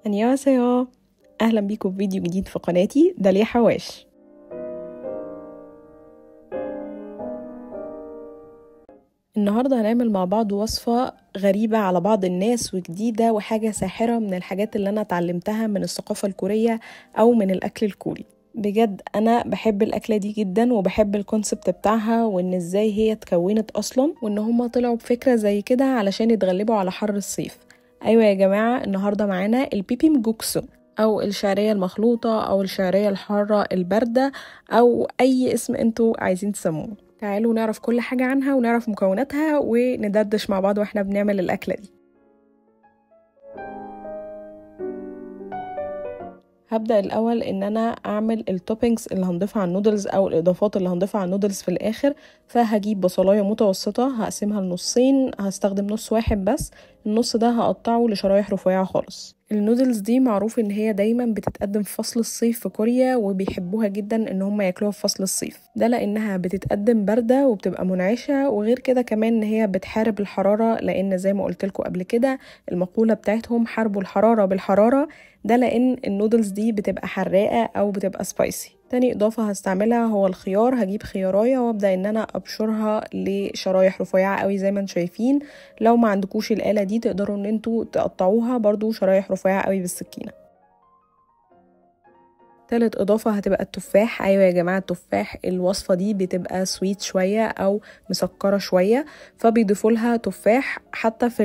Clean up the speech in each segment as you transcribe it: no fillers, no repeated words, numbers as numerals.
안녕하세요، اهلا بيكم في فيديو جديد في قناتي داليا حواش. النهارده هنعمل مع بعض وصفة غريبة على بعض الناس وجديدة وحاجة ساحرة من الحاجات اللي انا اتعلمتها من الثقافة الكورية او من الاكل الكوري. بجد انا بحب الاكلة دي جدا وبحب ال concept بتاعها، وان ازاي هي اتكونت اصلا، وان هما طلعوا بفكرة زي كده علشان يتغلبوا على حر الصيف. ايوه يا جماعة، النهاردة معانا البيبيم جوكسو او الشعرية المخلوطة او الشعرية الحارة الباردة او اي اسم انتوا عايزين تسموه. تعالوا نعرف كل حاجة عنها ونعرف مكوناتها وندردش مع بعض واحنا بنعمل الأكلة دي. هبدأ الأول إن أنا أعمل ال toppings اللي هنضيفها على النودلز أو الإضافات اللي هنضيفها على النودلز في الآخر. فهجيب بصلاية متوسطة هقسمها لنصين، هستخدم نص واحد بس، النص ده هقطعه لشرايح رفيعة خالص. النودلز دي معروف ان هي دايما بتتقدم في فصل الصيف في كوريا، وبيحبوها جدا ان هم ياكلوها في فصل الصيف ده لانها بتتقدم باردة وبتبقى منعشه، وغير كده كمان ان هي بتحارب الحرارة، لان زي ما قلت لكم قبل كده المقولة بتاعتهم حاربوا الحرارة بالحرارة، ده لان النودلز دي بتبقى حراقه او بتبقى spicy. تاني اضافه هستعملها هو الخيار. هجيب خيارايه وابدا ان انا ابشرها لشرايح رفيعة قوي زي ما انتم شايفين. لو ما عندكوش الاله دي تقدروا ان انتوا تقطعوها برضو شرايح رفيعة قوي بالسكينة. تالت اضافه هتبقى التفاح. ايوه يا جماعة التفاح، الوصفة دي بتبقى sweet شوية او مسكره شوية، فبيضيفوا لها تفاح حتى في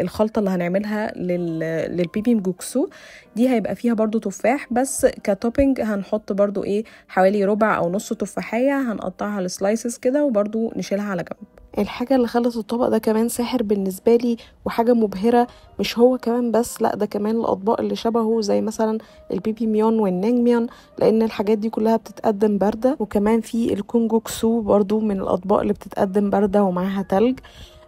الخلطة اللي هنعملها للبيبيم جوكسو دي هيبقى فيها برضو تفاح، بس ك topping هنحط برضو ايه حوالي ربع او نص تفاحيه، هنقطعها ل slices كده وبرضو نشيلها على جنب. الحاجة اللي خلت الطبق ده كمان ساحر بالنسبة لي وحاجة مبهرة، مش هو كمان بس، لا ده كمان الأطباق اللي شبهه زي مثلا البيبيميون والنانجميون، لأن الحاجات دي كلها بتتقدم باردة. وكمان في الكونجوكسو برضو من الأطباق اللي بتتقدم باردة ومعاها تلج.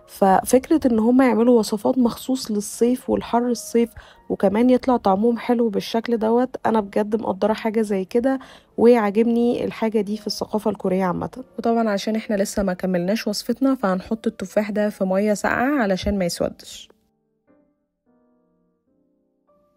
ففكرة ان هم يعملوا وصفات مخصوص للصيف والحر الصيف وكمان يطلع طعمهم حلو بالشكل دوت، انا بجد مقدرة حاجة زي كده وعاجبني الحاجة دي في الثقافة الكورية عامة. وطبعا عشان احنا لسه ما كملناش وصفتنا فهنحط التفاح ده في مية ساقعة علشان ما يسودش.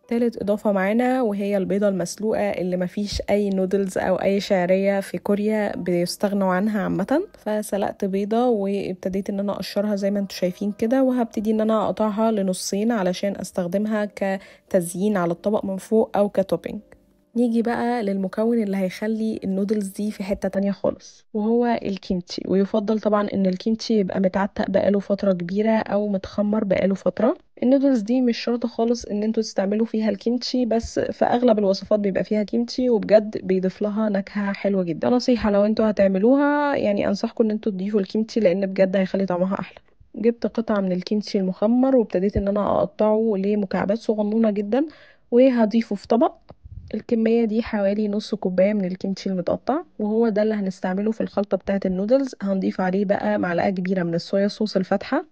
تالت اضافة معانا وهي البيضة المسلوقة اللي مفيش اي نودلز او اي شعرية في كوريا بيستغنوا عنها عامة. فسلقت بيضة وابتديت ان انا اقشرها زي ما انتم شايفين كده، وهبتدي ان انا اقطعها لنصين علشان استخدمها كتزيين على الطبق من فوق او ك topping. نيجي بقى للمكون اللي هيخلي النودلز دي في حتة تانية خالص، وهو الكيمتشي. ويفضل طبعا ان الكيمتشي يبقى متعتق بقاله فترة كبيرة او متخمر بقاله فترة. النودلز دي مش شرط خالص ان انتوا تستعملوا فيها الكيمتشي، بس في اغلب الوصفات بيبقى فيها كيمتشي وبجد بيضيف لها نكهة حلوة جدا. نصيحة لو انتوا هتعملوها يعني انصحكم ان انتوا تضيفوا الكيمتشي لان بجد هيخلي طعمها احلى. جبت قطعة من الكيمتشي المخمر وابتديت ان انا اقطعه لمكعبات صغنونة جدا وهضيفه في طبق. الكمية دي حوالي نص كوباية من الكيمتشي المتقطع، وهو ده اللي هنستعمله في الخلطة بتاعة النودلز. هنضيف عليه بقى معلقة كبيرة من الصويا صوص الفاتحة،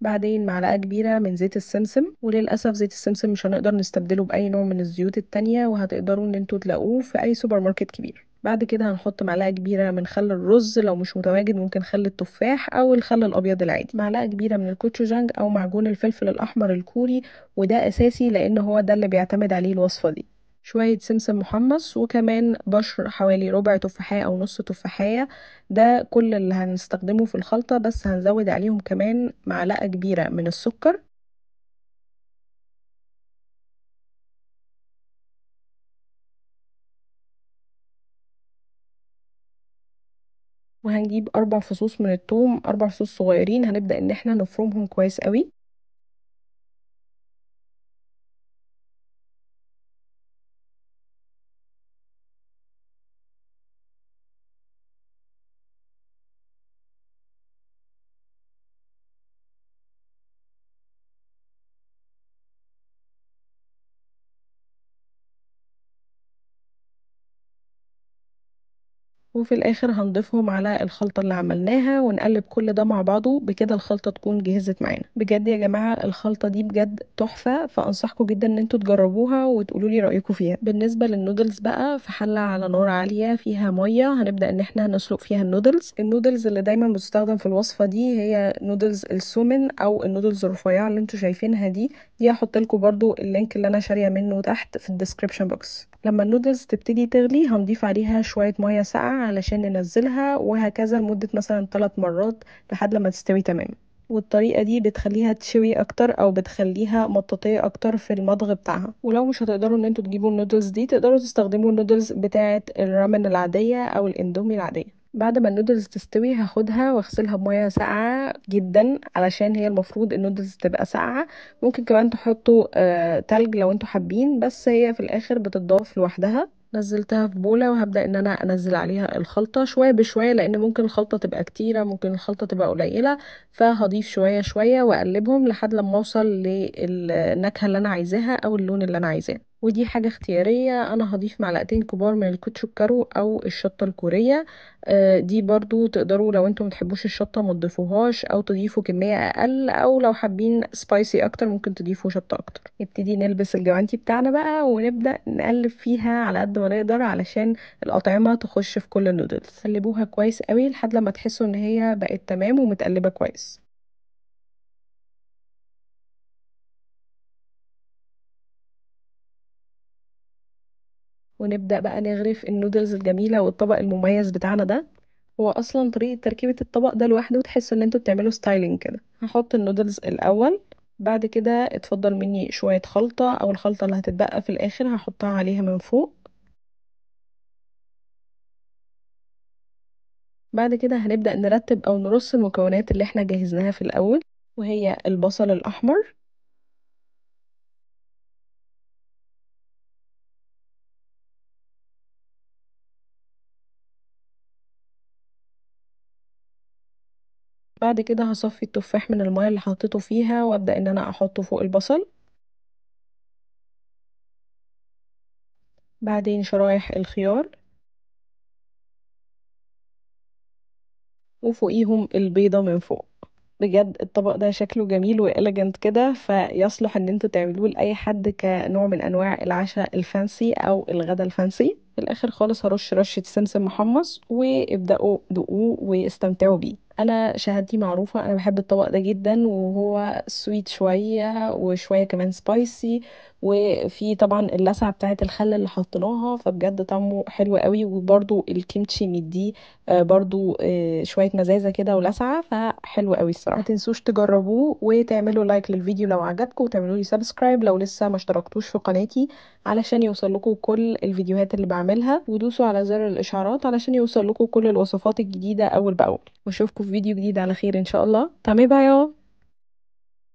بعدين معلقة كبيرة من زيت السمسم، وللأسف زيت السمسم مش هنقدر نستبدله بأي نوع من الزيوت التانية، وهتقدروا ان انتوا تلاقوه في أي سوبر ماركت كبير. بعد كده هنحط معلقة كبيرة من خل الرز، لو مش متواجد ممكن خل التفاح أو الخل الأبيض العادي، معلقة كبيرة من الكوتشوجانج أو معجون الفلفل الأحمر الكوري، وده أساسي لأن هو ده اللي بيعتمد عليه الوصفة دي، شوية سمسم محمص، وكمان بشر حوالي ربع تفاحية أو نص تفاحية. ده كل اللي هنستخدمه في الخلطة، بس هنزود عليهم كمان معلقة كبيرة من السكر. وهنجيب 4 فصوص من الثوم، 4 فصوص صغيرين، هنبدأ ان احنا نفرمهم كويس قوي. وفي الاخر هنضيفهم على الخلطة اللي عملناها ونقلب كل ده مع بعضه. بكده الخلطة تكون جهزت معانا. بجد يا جماعة الخلطة دي بجد تحفة، فانصحكم جدا ان انتوا تجربوها وتقولوا لي رايكم فيها. بالنسبة للنودلز بقى، في حله على نار عالية فيها مية هنبدا ان احنا نسلق فيها النودلز. النودلز اللي دايما بتستخدم في الوصفة دي هي نودلز السومن او النودلز الرفيعة اللي انتوا شايفينها دي. هحط لكم برده ال link اللي انا شاريه منه تحت في ال description box. لما النودلز تبتدي تغلي هنضيف عليها شوية مية ساقعه علشان ننزلها، وهكذا لمدة مثلا 3 مرات لحد لما تستوي تمام. والطريقة دي بتخليها تشوي اكتر او بتخليها مطاطيه اكتر في المضغ بتاعها. ولو مش هتقدروا ان انتوا تجيبوا النودلز دي تقدروا تستخدموا النودلز بتاعه الرامن العادية او الاندومي العادية. بعد ما النودلز تستوي هاخدها واغسلها بميه ساقعه جدا علشان هي المفروض النودلز تبقى ساقعه. ممكن كمان تحطوا تلج لو انتوا حابين، بس هي في الاخر بتتضاف لوحدها. نزلتها في بوله وهبدا ان انا انزل عليها الخلطة شوية بشوية، لان ممكن الخلطة تبقى كتيرة ممكن الخلطة تبقى قليله، فهضيف شوية شوية واقلبهم لحد لما اوصل للنكهه اللي انا عايزاها او اللون اللي انا عايزاه. ودي حاجة اختيارية، انا هضيف معلقتين كبار من الكوتشوكارو او الشطه الكورية. دي برضو تقدروا لو انتم متحبوش الشطه ما تضيفوهاش او تضيفوا كمية اقل، او لو حابين spicy اكتر ممكن تضيفوا شطه اكتر. نبتدي نلبس الجوانتي بتاعنا بقى ونبدا نقلب فيها على قد ما نقدر علشان الاطعمة تخش في كل النودلز. قلبوها كويس قوي لحد لما تحسوا ان هي بقت تمام ومتقلبه كويس. ونبدأ بقى نغرف النودلز الجميلة والطبق المميز بتاعنا ده. هو اصلا طريقة تركيبة الطبق ده لوحده تحسوا ان انتوا بتعملوا styling كده. هحط النودلز الاول، بعد كده اتفضل مني شوية خلطة او الخلطة اللي هتتبقى في الاخر هحطها عليها من فوق. بعد كده هنبدأ نرتب او نرص المكونات اللي احنا جهزناها في الاول، وهي البصل الاحمر، بعد كده هصفي التفاح من المية اللي حطيته فيها وابدأ ان انا احطه فوق البصل، بعدين شرايح الخيار، وفوقيهم البيضة من فوق. بجد الطبق ده شكله جميل و elegant كده، فيصلح ان انتوا تعملوه لاي حد كنوع من انواع العشاء ال fancy او الغدا ال fancy. في الاخر خالص هرش رشة سمسم محمص، وابدأوا دوقوه واستمتعوا بيه. انا شهادتي معروفة، انا بحب الطبق ده جدا، وهو sweet شوية وشوية كمان spicy، وفي طبعا اللسعة بتاعة الخل اللي حطيناها، فبجد طعمه حلو قوي. وبرده الكيمتشي مديه برده شوية مزازة كده ولسعة، فحلو قوي الصراحة. ما تنسوش تجربوه وتعملوا like للفيديو لو عجبكم، وتعملوا لي subscribe لو لسه ما اشتركتوش في قناتي علشان يوصل لكم كل الفيديوهات اللي بعملها، ودوسوا على زر الاشعارات علشان يوصل لكم كل الوصفات الجديدة اول باول. واشوفكم في فيديو جديد على خير ان شاء الله. تمام، bye.